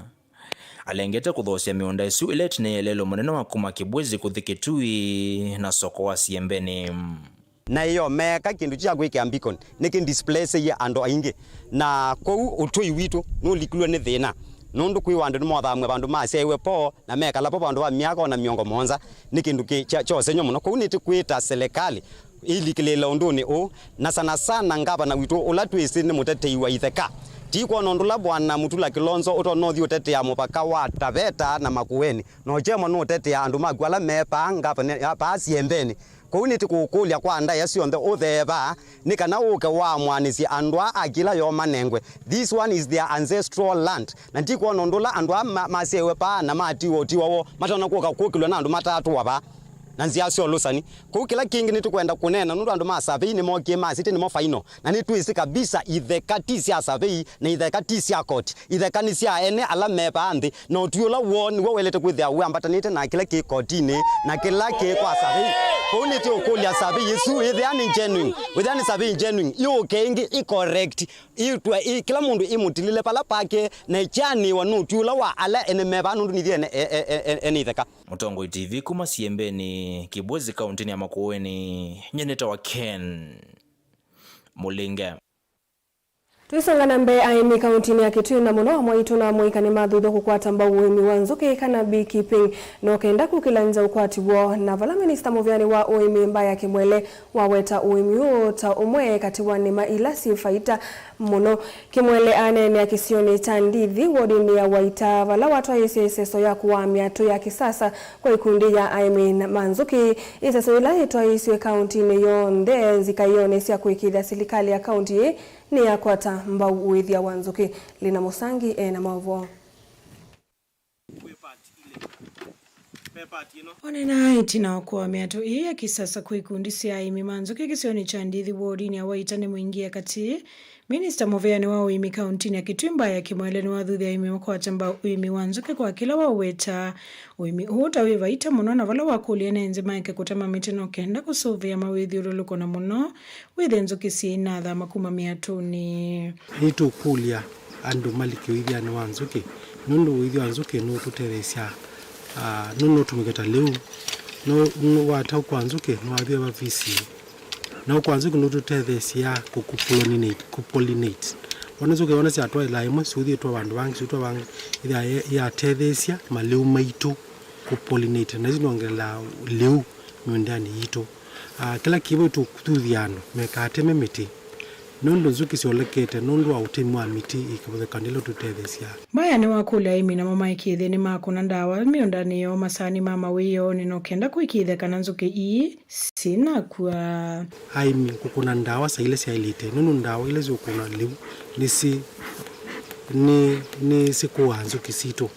Alengete kũthoosya mĩũnda ĩsu ĩla ĩtinie lelũ mũnene wa kuma Kibwezi kũthi Kitui na soko wa Siembeni. Na ĩyo meeka kĩndũ kya kwĩkĩa beacon, nĩkĩ displaceie andũ aingĩ. Na kwoou ũtũi witũ nũlikilwe nĩ thĩna, nũndũ kwĩwa andũ nĩmothamw'a vandũ masyaĩwe po, na mekala po vandũ va myaka ona mĩongo mũonza, nĩ kĩndũ kĩ-, kya, kya ũsengy'o mũno. Kwoou nĩtũkwĩta silikalĩ ĩlikĩlĩĩle ũndũnĩ ũũ, na sana sana ngavana witũ ũla twĩsĩ nĩ mũtetei wa itheka. Ti kwona ũndũ ũla Bwana Mutula Kilonzo ũtonya ũthi ũtetea mũvaka wa Taveta na Makueni, na ũkyemwa nũtetea andũ maku ala me paa ngavana, paa Siembeni. Kwoou nĩtũkũkũlya kwa ndaĩa syonthe ũtheeva, nĩ kana ũke waamũanĩsye andũ aa akila yoo manengwe. This one is their ancestral land. Na ndikwona ũndũ ũla andũ aa ma-, masyaĩwe paa na matiwa ũtiwa woo matonya kũka kũkĩlw'a na andũ matatũa vaa. na nzĩa sya ũlũsani. Kũu kĩla kĩngĩ nĩtũkwenda kũneena nũndũ andũ ma survey nĩmokie masĩ tĩ nĩmo final, na nĩtwĩsĩ kabisa itheka ti sya survey na itheka ti sya koti. Itheka nĩ sya ene ala me vaa nthĩ, na ũtwi ũla woo nĩw'o waĩlĩte kwĩthĩa wĩambatanĩte na kĩla kĩ kotinĩ na kĩla kĩ kwa survey. Kũu nĩtũũkũlya survey ĩsu ĩthĩa nĩ genuine. Wĩthĩa nĩ survey genuine, yũke ĩngĩ ĩ correct, ĩtwe ĩ kĩla mũndũ ĩmũtilĩle vala pake, na ĩkyanĩwa nĩ ũtwi ũla wa ala ene me vaa nũndũ nithyĩ ene, e, e, e, e, ene itheka. Mũtongoi T V kuma Siembeni, Kibwezi, kaũntĩnĩ ya Makueni, nyie nĩtawa Ken Mũlinge. Twĩsonga na mbee, aĩmi kaũntĩnĩ ya Kitui na mũno Mwaitu na Mũika nĩmathuthw'a kũkwata mbau ũĩmi wa nzũkĩ kana beekeeping, no kenda kũkĩla nza ũkwati woo, na vala minista mũvĩanĩ wa ũĩmi Mbaya Kimwele waweta ũĩmi ũũ ta ũmwe katĩ wa nĩma ila syĩ faita mũno. Kimwele aneenea kĩsionĩ kya Ndithi, wodinĩ ya Waita, vala watwaĩĩsye ĩseso ya kũaa mĩatũ ya kĩsasa kwa ikundi ya aĩmi na ma nzũkĩ. Ĩseso yĩla yĩtwaĩĩsw'e kaũntĩnĩ yonthe nzikaĩonĩ sya kũĩkĩĩthya silikalĩ ya kaũntĩ ĩĩ nĩyakwata mbau ũĩthya wa nzũkĩ. Lina Mũsangi e na maũvoo. Onena ĩtina wa kũaa mĩatũ ĩĩ ya kĩsasa kwĩ ikundi sya aĩmi ma nzũkĩ kĩsionĩ kya Ndithi wodinĩ ya Waita nĩ Mũingie Katĩ, minista mũvĩanĩ wa ũĩmi kaũntĩnĩ ya Kitui Mbaya Kimwele nĩwathuthya aĩmi makwate mbau ũĩmi wa nzũkĩ kwa kĩla waweta ũĩmi ũũ ta wĩ vaita mũno, na vala wakũlya ene nzĩ maeke kũtema mĩtĩ no kenda kũsũvĩa mawĩthyũlũlũko na mũno wĩthĩe nzũkĩ syĩinathama kuma mĩatũnĩ. Nĩtũkũlya andũ malike ũĩthyanĩ wa nzũkĩ, nũndũ ũĩthya wa nzũkĩ nũtũtetheesya, ah, nũ-, nũtũmĩka ta lĩu. Nũ-, nũ-, wataũkwa nzũkĩ nĩwathwĩe vavisi. Na ũkwa nzũkĩ nũtũtetheesya kũ-, kũ-, pollinate, kũ-, pollinate. Wona nzũkĩ wona syatwaĩla ĩmwe, syũthiĩtwa vandũ vangĩ, syũtwa vangĩ, ĩthĩa ya-, yatetheesya malĩu maitũ kũ-, pollinate, na isu nongelaa lĩu mĩũndanĩ yitũ. Ah, kĩla kĩvo tũthuthya andũ mekateme mĩtĩ, nũndũ nzũkĩ syolekete nũndũ wa ũtemi wa mĩtĩ ĩkavũthĩka ndĩla tũtetheesya. Mbaya nĩwakũlya aĩmi namo maĩkĩĩthye nĩmakũna ndawa mĩũndanĩ yoo masaanĩ ma mawĩoo nĩ no kenda kũĩkĩĩthya kana nzũkĩ ii syĩnakw'a. Aĩmi kũkũna ndawa saa ila syaĩlĩte, nũndũ ndawa ila syũkũna lĩu nĩsĩ-, nĩ-, nĩsyĩkũaa nzũkĩ sitũ.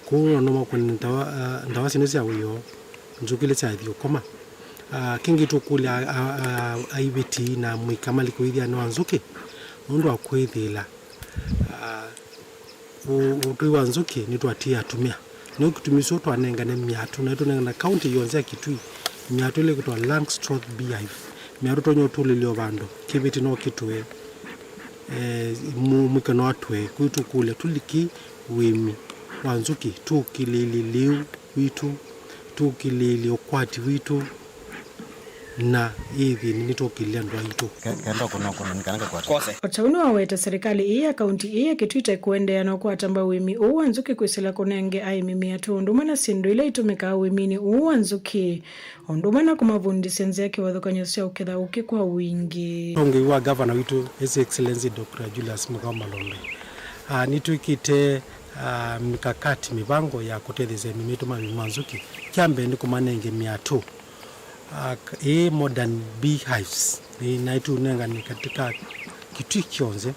Kwoou no makũne ndawa, ah, ndawa syĩna sya wĩoo, nzũkĩ ila syathiĩ ũkoma. Ah, kĩngĩ tũkũlya a-, a-, a-, aiveti na amũika malike ũĩthyanĩ wa nzũkĩ nũndũ wa kwĩthĩĩla, ah, ũ-, ũtũi wa nzũkĩ nĩtwatĩĩe atumĩa. Nĩyo kĩtumi kĩseo twanengane mĩatũ, na tũnengane kaũntĩ yonthe ya Kitui mĩatũ ĩla ĩkwĩtwa Langstroth Beehive. Mĩatũ tũtonya ũtũlĩlya o vandũ, kĩveti no kĩtũe, eh, mũ-, mũika no atũe. Kwoou tũkũlya tũlike ũĩmi wa nzũkĩ, tũkĩlĩĩlye lĩu witũ, tũkĩlĩĩlye ũkwati witũ, na ĩthĩnĩ nĩtũkĩlya andũ aitũ. Ke-, kenda ũkũna ũkũna nĩ kana kakwata. O ta ũu nĩwaweta serikali ĩĩ ya kaunti ĩĩ ya Kitui ĩkũendeea na ũkwata mbau ũĩmi ũũ wa nzũkĩ kwĩsĩla kũnenge aĩmi mĩatũ ũndũ ũmwe na syĩndũ ila itũmĩkaa ũĩminĩ ũũ wa nzũkĩ, o ũndũ ũmwe na kũmavundĩsya nzĩa kĩvathũkany'o sya ũketha ũkĩ kwa wingĩ. Ũtongoi wa gavana witũ, His Excellency Doctor Julius Mũkao Malombe, ah, nĩtwĩkĩte ah, mikakati, mĩvango ya kũtetheesya aĩmi maitũ ma ũĩmi wa nzũkĩ. Kya mbee nĩ kũmanenge mĩatũ, ah, k-, ĩĩ modern beehives, ĩĩ, na ĩtũnengane katika Kitui kyonthe.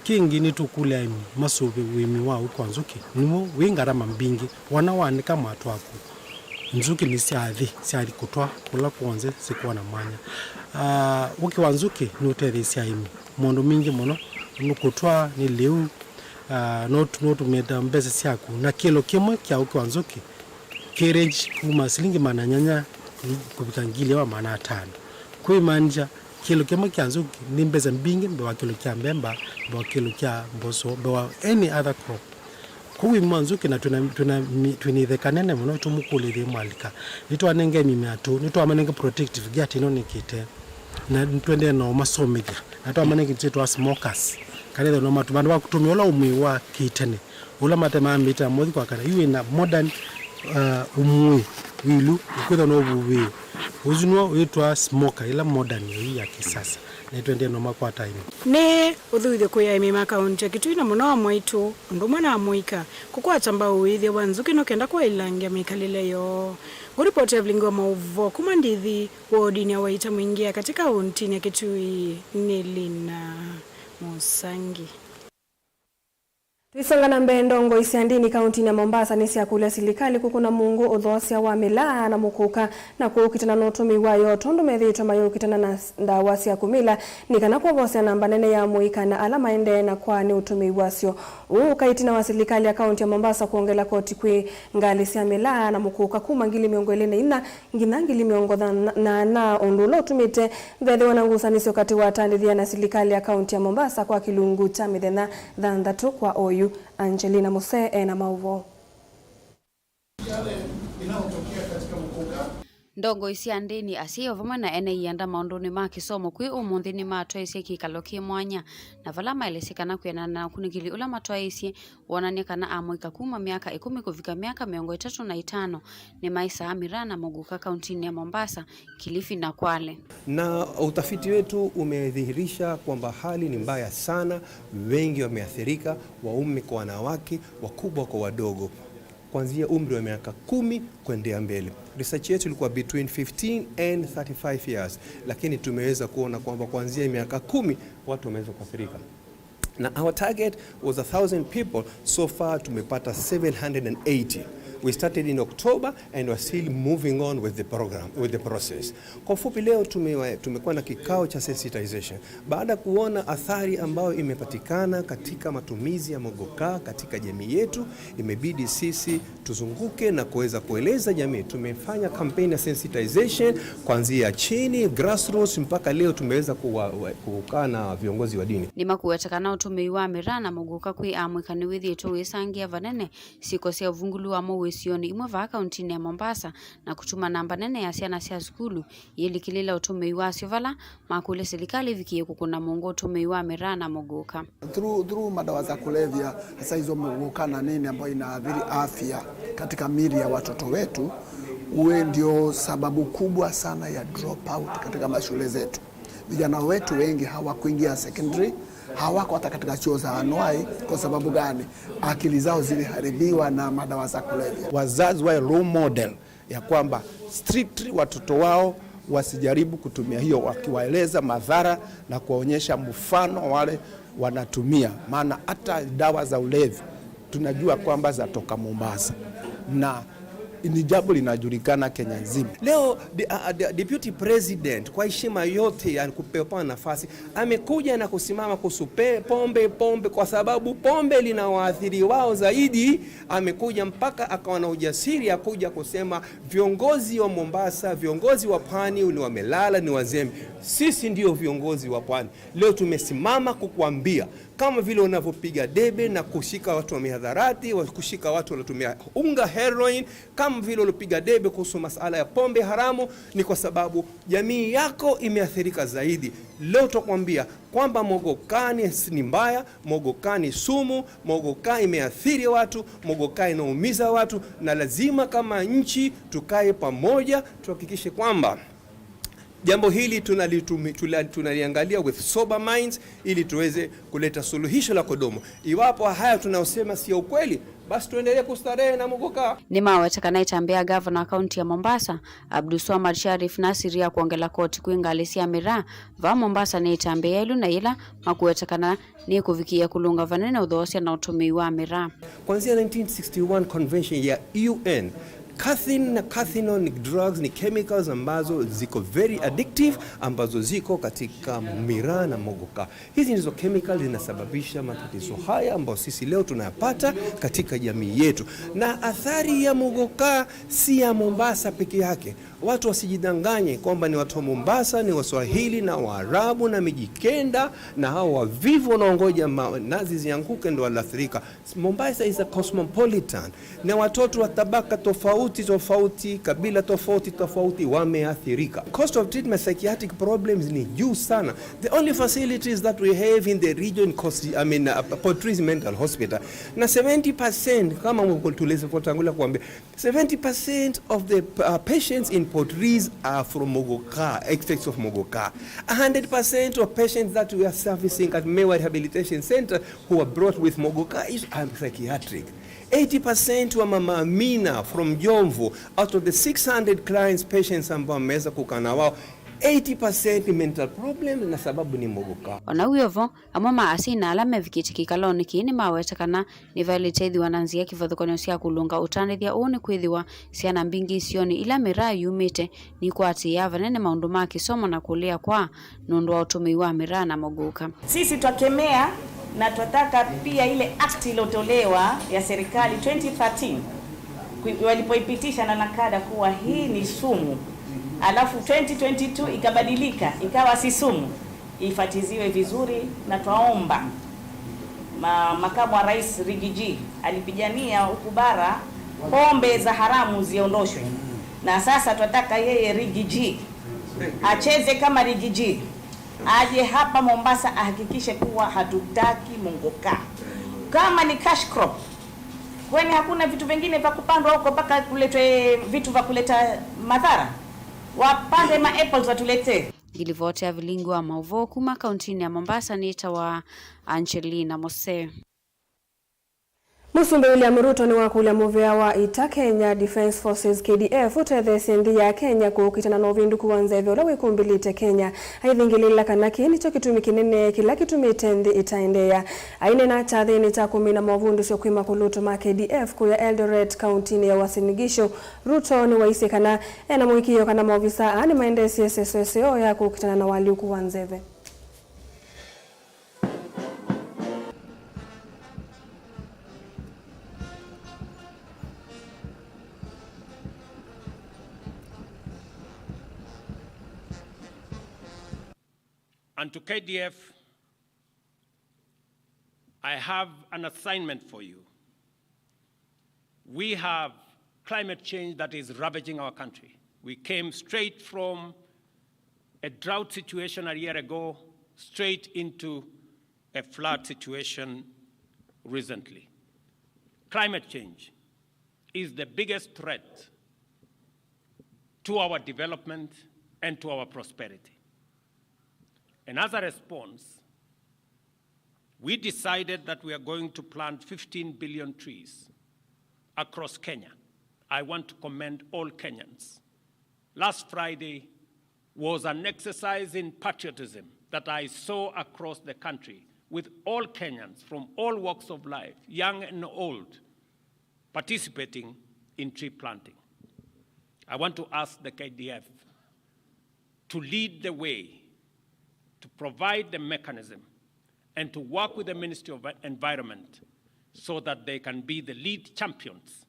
Kĩngĩ nĩtũkũlya aĩmi masũve ũĩmi wa ũkwa nzũkĩ, nĩw'o wĩ ngarama mbingĩ. Wona waanĩka mwatũ waku, nzũkĩ nĩsyathi, syathi kũtwa kũla kw'onthe sikwona mwanya. Ah, ũkĩ wa nzũkĩ nũtetheesya aĩmi maũndũ mingĩ mũno, nĩ kũtwa, nĩ lĩu, ah, no, no ũtũmĩe ta mbesa syaku. Na kĩlo kĩmwe kya ũkĩ wa nzũkĩ kĩ range kuma silingi maana nyanya kũvika ngili ĩmwe maana atano. Kwĩmaanisha kĩlo kĩmwe kya nzũkĩ nĩ mbesa mbingĩ mbee wa kĩlo kya mbemba, mbee wa kĩlo kya mboso, mbee wa any other crop. Kwoou ũĩmi wa nzũkĩ na twĩna, twĩna mi-, twĩna itheka nene mũno, tũmũkũlĩthye mwalika. Nĩtwanenge aĩmi mĩatũ, nĩtwamanenge protective gear ĩno nĩkĩte. Na nĩtũendee na ũmasomethya. Na twamanenge kĩndũ kyĩtwa smokers. Kana ethĩwa no matu-, vandũ va kũtũmĩa ũla ũmũĩ wa kĩtene. Ũla matemaa mĩtĩ na mothi kwakana. Yu wĩna modern, uh, ũmũĩ wĩlu, ũkwĩthwa no ũvuvĩĩ. Ũsu nĩw'o wĩtwa smoker, ĩla modern ĩĩ ya kĩsasa. Na nĩtũendee na ũmakwata aĩmi. Nĩ ũthuthyo kwĩ aĩmi ma kaũntĩ ya Kitui na mũno amwaitũ, ũndũ ũmwe na amũika, kũkwata mbau ũĩthya wa nzũkĩ no kenda kwaĩlangya mĩkalĩle yoo. Ngũripoti ya vilingi wa maũvoo kuma Ndithi, wodinĩ ya Waita Mwingĩ ya katĩ kaũntĩnĩ ya Kitui, nĩ Lina Mũsangi. Tũisonga na mbee, ndongoi sya ndini kauntinĩ ya Mombasa nĩsyakũlya silikalĩ kũkũna mũngũ ũthoosya wa mĩlaa na mũkũka na kũũkitana na ũtũmĩi wayo, tondũ methĩĩtwe mayũkitana na s-, ndawa sya kũmila nĩ kana kwovosya namba nene ya amũika na ala maendee na kwaa nĩ ũtũmĩi wasyo. Ũũ ũka ĩtina wa silikalĩ ya kaunti ya Mombasa kwongela koti kwĩ ngalĩ sya mĩlaa na mũkũka kuma ngili mĩongo ĩlĩ na inya nginya ngili mĩongo ĩna na ĩna, ũndũ ũla ũtumĩte vethĩwa na ngusanĩsyo katĩ wa atandĩthya na silikalĩ ya kaunti ya Mombasa kwa kĩlungu kya mĩthenya thanthatũ kwa oyu. Angelina Musee ena maũvoo. Ndongoi sya ndĩni, asyai o vamwe na ene ianda maũndũnĩ ma kĩsomo kwĩ ũmũnthĩ nĩmatwaĩsye kĩkalo kĩ mwanya, na vala maelesye kana kwĩanana na ũkunĩkĩli ũla matwaĩsye, wonany'a kana amũika kuma myaka ĩkũmi kũvika myaka mĩongo ĩtatũ na ĩtano nĩmaĩsaa mĩraa na mũgũka kauntinĩ ya Mombasa, Kilifi na Kwale. Na utafiti wetu umedhihirisha kwamba hali ni mbaya sana, wengi wameathirika, waume kwa wanawake, wakubwa kwa wadogo, kuanzia umri wa miaka kumi kuendelea mbele. Research yetu ilikuwa between fifteen and thirty-five years, lakini tumeweza kuona kwamba kuanzia miaka kumi watu wameweza kuathirika. Na our target was a thousand people. So far tumepata seven hundred and eighty. We started in October and we're still moving on with the program, with the process. Kwa ufupi, leo tumewa-, tumekuwa na kikao cha sensitization. Baada ya kuona athari ambayo imepatikana katika matumizi ya mogoka katika jamii yetu, imebidi sisi tuzunguke na kuweza kueleza jamii. Tumefanya campaign ya sensitization kuanzia chini, grassroots, mpaka leo tumeweza kuwa-, wa-, kukaa na viongozi wa dini. Nĩmakũweta kana ũtũmĩi wa mĩraa na mũgũka kwĩ amũika nĩwĩthĩĩtwe wĩsangĩa vanene syĩko sya ũvungũlu wa mowĩsionĩ imwe vaa kauntinĩ ya Mombasa, na kũtuma namba nene ya syana sya sukulu yĩlikĩlĩla ũtũmĩi wasyo vala makũlya silikalĩ ĩvikĩe kũkũna mũngũ ũtũmĩi wa mĩraa na mũgũka. Through, through madawa za kulevya, hasa hizo muguka na nini ambayo inaathiri afya katika miili ya watoto wetu, huwe ndio sababu kubwa sana ya drop out katika mashule zetu. Vijana wetu wengi hawakuingia secondary, hawako hata katika chuo za anuai. Kwa sababu gani? Akili zao ziliharibiwa na madawa za kulevya. Wazazi wawe role model ya kwamba strictly watoto wao wasijaribu kutumia hiyo, wakiwaeleza madhara na kuwaonyesha mfano wale wanatumia, maana hata dawa za ulevi tunajua kwamba zatoka Mombasa na ni jambo linajulikana Kenya nzima. Leo de-, a, a, de-, deputy president, kwa heshima yote ya kupewa nafasi, amekuja na kusimama kuhusu pe-, pombe, pombe, kwa sababu pombe linawaathiri wao zaidi. Amekuja mpaka akawa na ujasiri ya kuja kusema viongozi wa Mombasa, viongozi wa pwani ni wamelala, ni wazembe. Sisi ndio viongozi wa pwani. Leo tumesimama kukuambia, kama vile unavyopiga debe na kushika watu wa mihadharati, wa-, kushika watu wanatumia unga, heroin, kama vile ulipiga debe kuhusu masala ya pombe haramu, ni kwa sababu jamii yako imeathirika zaidi. Leo tutakwambia kwamba mogoka ni s-, ni mbaya, mogoka ni sumu, mogoka imeathiri watu, mogoka inaumiza watu, na lazima kama nchi tukae pamoja, tuhakikishe kwamba jambo hili tunalitumi-, tula-, tunaliangalia with sober minds ili tuweze kuleta suluhisho la kudumu. Iwapo haya tunayosema si ya ukweli, basi tuendelee kustarehe na mogoka. Nĩmaweta kana ĩtambya ya gavana wa kaunti ya Mombasa, Abdulswamad Sharif Nasir, ya kwongela koti kwĩ ngalĩ sya mĩraa vaa Mombasa nĩ ĩtambya yaĩlu na yĩla makũweta kana nĩkũvikĩĩa kũlũnga vanene ũthoosya na ũtũmĩi wa mĩraa. Kuanzia nineteen sixty-one convention ya U N, caffeine na cathinone ni drugs, ni chemicals ambazo ziko very addictive, ambazo ziko katika miraa na mogoka. Hizi ndizo chemicals zinasababisha matatizo haya ambayo sisi leo tunayapata katika jamii yetu. Na athari ya mogoka si ya Mombasa peke yake. Watu wasijidanganye kwamba ni watu wa Mombasa, ni Waswahili na Waarabu na Mijikenda na hao wavivu wanaongoja ma-, nazi zianguke ndo waliathirika. Mombasa is a cosmopolitan. Na watoto wa tabaka tofauti tofauti, kabila tofauti tofauti wameathirika. Cost of treatment psychiatric problems ni juu sana. The only facilities that we have in the region cost, I mean, uh, Port Reitz Mental Hospital. Na seventy percent, kama tulivyotangulia kuambia, seventy percent of the, uh, patients in Port Reitz are from Mogoka, effects of Mogoka. A hundred percent of patients that we are servicing at Mewa Rehabilitation Center who are brought with Mogoka is, um, psychiatric. Eighty percent wa Mama Amina from Jomvu, out of the six hundred clients, patients ambao wameweza kukaa na wao, eighty percent mental problems na sababu nĩ mũvuka. O na wĩ o vo, amwe ma asyai na ala mevikĩtye kĩkalonĩ kĩĩ nĩmaweta kana nĩvaĩlĩte ĩthĩwa na nzĩa kĩvathũkany'o sya kũlũnga ũtandĩthya ũũ nĩkwĩthĩwa syana mbingĩ isionĩ ila mĩraa yumĩte nikwatĩĩaa vanene maũndũ ma kĩsomo na kũlea kwa nũndũ wa ũtũmĩi wa mĩraa na mũgũka. Sisi twakemea na twataka pia ile act iliyotolewa ya serikali twenty thirteen, kui-, walipoipitisha na NACADA kuwa hii ni sumu, alafu twenty twenty-two ikabadilika ikawa si sumu, ifatiziwe vizuri, na twaomba ma-, makamu wa rais Rigiji alipigania huku bara pombe za haramu ziondoshwe, na sasa twataka yeye Rigiji acheze kama Rigiji, aje hapa Mombasa ahakikishe kuwa hatutaki mongoka. Kama ni cash crop, kwani hakuna vitu vingine vya kupandwa huko mpaka kuletwe vitu vya kuleta madhara? Wapande ma apples watuletee. Ngilivoti ya vilingi wa maũvoo kuma kauntinĩ ya Mombasa nĩtawa Angelina Mose. Mũsumbĩ William Ruto nĩwakũlya mũvĩa wa ita Kenya Defence Forces, K D F, ũtetheesye nthĩ ya Kenya kũkitana na ũvĩndũku wa nzeve ũla wĩkũmbĩlĩte Kenya, aithingĩlĩĩla kana kĩĩ nĩkyo kĩtumi kĩnene kĩla kĩtumĩte nthĩ ĩtaendeea. Aineena kyathĩnĩ kya kũmina movundũsyo kwĩ makulũtũ ma K D F kũya Eldoret, kauntinĩ ya Uasin Gishu, Ruto nĩwaisye kana ena mũĩkĩĩo kana maovisa aa nĩmaendeesye ĩseso ĩseo ya kũkitana na ũalyũku wa nzeve. And to K D F, I have an assignment for you. We have climate change that is ravaging our country. We came straight from a drought situation a year ago, straight into a flood situation recently. Climate change is the biggest threat to our development and to our prosperity. And as a response, we decided that we are going to plant fifteen billion trees across Kenya. I want to commend all Kenyans. Last Friday was an exercise in patriotism that I saw across the country, with all Kenyans from all walks of life, young and old, participating in tree planting. I want to ask the K D F to lead the way, to provide the mechanism, and to work with the Ministry of Environment so that they can be the lead champions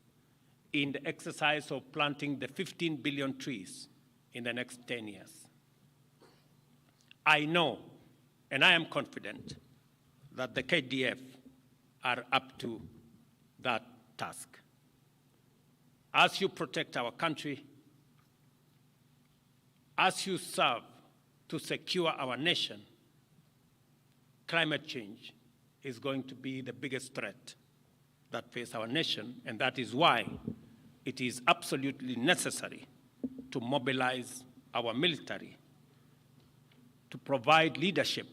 in the exercise of planting the fifteen billion trees in the next ten years. I know, and I am confident, that the K D F are up to that task. As you protect our country, as you serve to secure our nation, climate change is going to be the biggest threat that face our nation, and that is why it is absolutely necessary to mobilize our military to provide leadership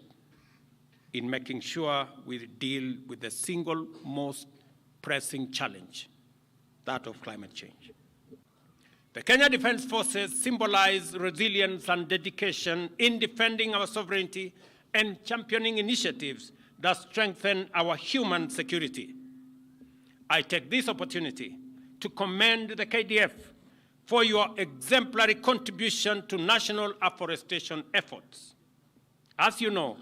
in making sure we deal with the single most pressing challenge, that of climate change. The Kenya Defence Forces symbolize resilience and dedication in defending our sovereignty and championing initiatives that strengthen our human security. I take this opportunity to commend the K D F for your exemplary contribution to national afforestation efforts. As you know,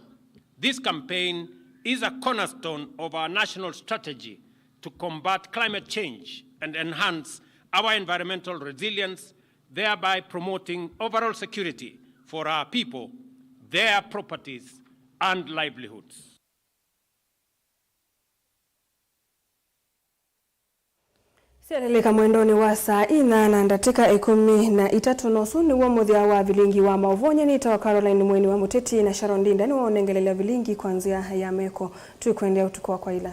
this campaign is a cornerstone of our national strategy to combat climate change and enhance our environmental resilience, thereby promoting overall security for our people, their properties, and livelihoods. Syalĩlĩka mwendonĩ wa saa inya na ndatĩka ĩkũmi na itatũ, na ũsu nĩw'o mũthya wa vilingi wa maũvoo. Nyie nĩtawa Caroline Mweni wa Mũteti, na Sharon Ndinda nĩwaũnengelelya vilingi kwa nzĩa ya meko. Twĩkwendea ũtukũ wa kwaĩla.